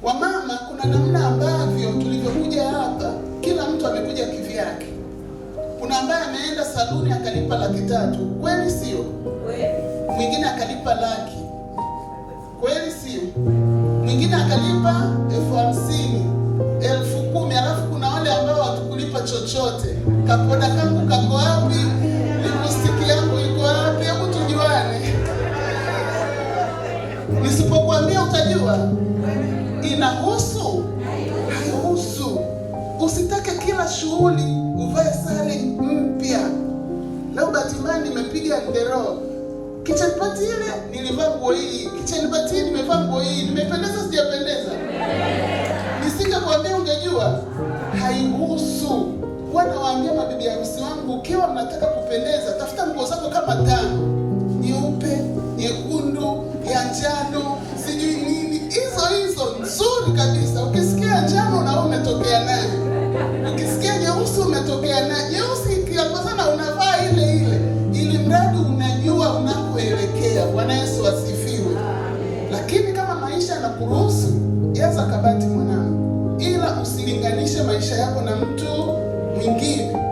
Wamama, kuna namna ambavyo tulivyokuja hapa, kila mtu amekuja kivyake. Kuna ambaye ameenda saluni akalipa 300,000, kweli sio? Mwingine akalipa 100,000, kweli sio? Mwingine akalipa 50,000, 10,000. Alafu kuna wale ambao hatukulipa chochote. Kapoda kangu kako wapi? Lipstick yangu iko wapi? Hebu tujuane. Nisipokuambia utajua. Inahusu? Haihusu. Usitake kila shughuli uvae sare mpya. Leo bahati mbaya nimepiga ndero. Kitchen party ile nilivaa nguo hii, kitchen party nimevaa nguo hii, nimependeza sijapendeza? Nisingekuambia ungejua. Haihusu. Huwa nawaambia mabibi harusi wangu, ukiwa mnataka kupendeza, tafuta nguo zako kama 5, nyeupe, nyekundu, ya njano, sijui nini, hizo hizo nzuri kabisa. Ukisikia njano na wewe umetokea nayo, ukisikia nyeusi umetokea nayo. Nyeusi ikiambatana unavaa ile ile, ili mradi unajua unakoelekea. Bwana Yesu asifiwe. Lakini kama maisha yanakuruhusu, jaza kabati mwanangu, ila usilinganishe maisha yako na mtu